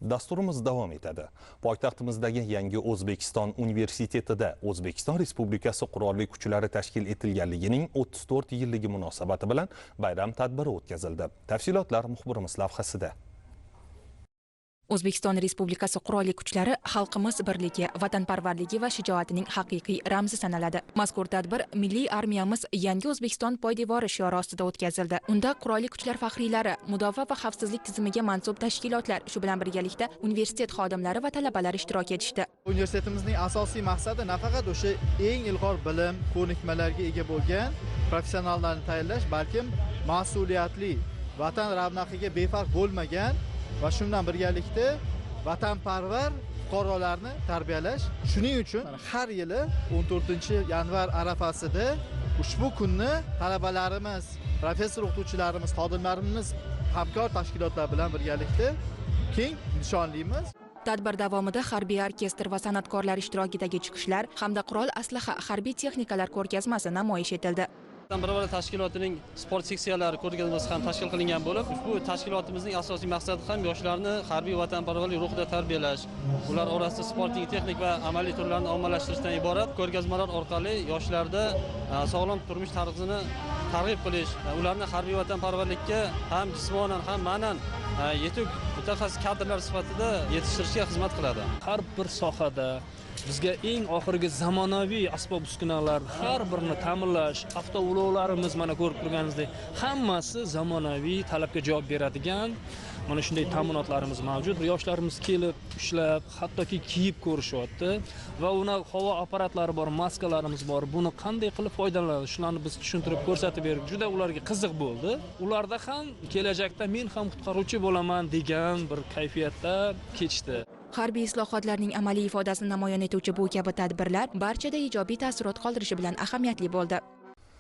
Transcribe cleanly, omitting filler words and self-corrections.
Dasturimiz davom etadi. Poytaxtimizdagi Yangi O'zbekiston universitetida O'zbekiston Respublikasi Qurolli Kuchlari tashkil etilganligining 34 yilligi munosabati bilan bayram tadbiri o'tkazildi. Tafsilotlar muxbirimiz lavhasida. O'zbekiston Respublikasi Qurolli Kuchlari xalqimiz birligi, vatanparvarligi va shijoatining haqiqiy ramzi sanaladi. Mazkur tadbir Milliy armiyamiz Yangi O'zbekiston poydevori shiori ostida o'tkazildi. Unda Qurolli Kuchlar faxriylari, mudofaa va xavfsizlik tizimiga mansub tashkilotlar, shu bilan birgalikda universitet xodimlari va talabalari ishtirok etishdi. Universitetimizning asosiy maqsadi nafaqat o'sha eng ilg'or bilim, ko'nikmalarga ega bo'lgan professionallarni tayyorlash, balkim mas'uliyatli, vatan ravnaqiga befarq bo'lmagan va shundan birgalikda vatanparvar fuqarolarni tarbiyalash. Shuning uchun har yili 14-yanvar arafasida ushbu kunni talabalarimiz, professor o'qituvchilarimiz, xodimlarimiz hamkor tashkilotlar bilan birgalikda keng nishonlaymiz. Tadbir davomida harbiy orkestr va san'atkorlar ishtirokidagi chiqishlar hamda qurol, aslaha, harbiy texnikalar ko'rgazmasi namoyish etildi. Vatanparvarlik tashkilotining sport seksiyalari ko'rgazmasi ham tashkil qilingan bo'lib, ushbu tashkilotimizning asosiy maqsadi ham yoshlarni harbiy vatanparvarlik ruhida tarbiyalash, ular orasida sportning texnik va amaliy turlarini ommalashtirishdan iborat. Ko'rgazmalar orqali yoshlarda sog'lom turmush tarzini targ'ib qilish, ularni harbiy vatanparvarlikka ham jismonan ham ma'nan yetuk mutaxassis kadrlar sifatida yetishtirishga xizmat qiladi. Har bir sohada bizga eng oxirgi zamonaviy asbob-uskunalar har birini ta'minlash, avtoulovlarimiz mana ko'rib turganingizdek hammasi zamonaviy talabga javob beradigan mana shunday ta'minotlarimiz mavjud. Yoshlarimiz kelib, ushlab, hattoki kiyib ko'rishyapti va uni havo apparatlari bor, maskalarimiz bor. Buni qanday qilib foydalanadi, shularni biz tushuntirib ko'rsatib berdik. Juda ularga qiziq bo'ldi. Ularda ham kelajakda men ham qutqaruvchi bo'laman degan bir kayfiyatda kechdi. Harbiy islohotlarning amaliy ifodasini namoyon etuvchi bu kabi tadbirlar barchada ijobiy taassurot qoldirishi bilan ahamiyatli bo'ldi.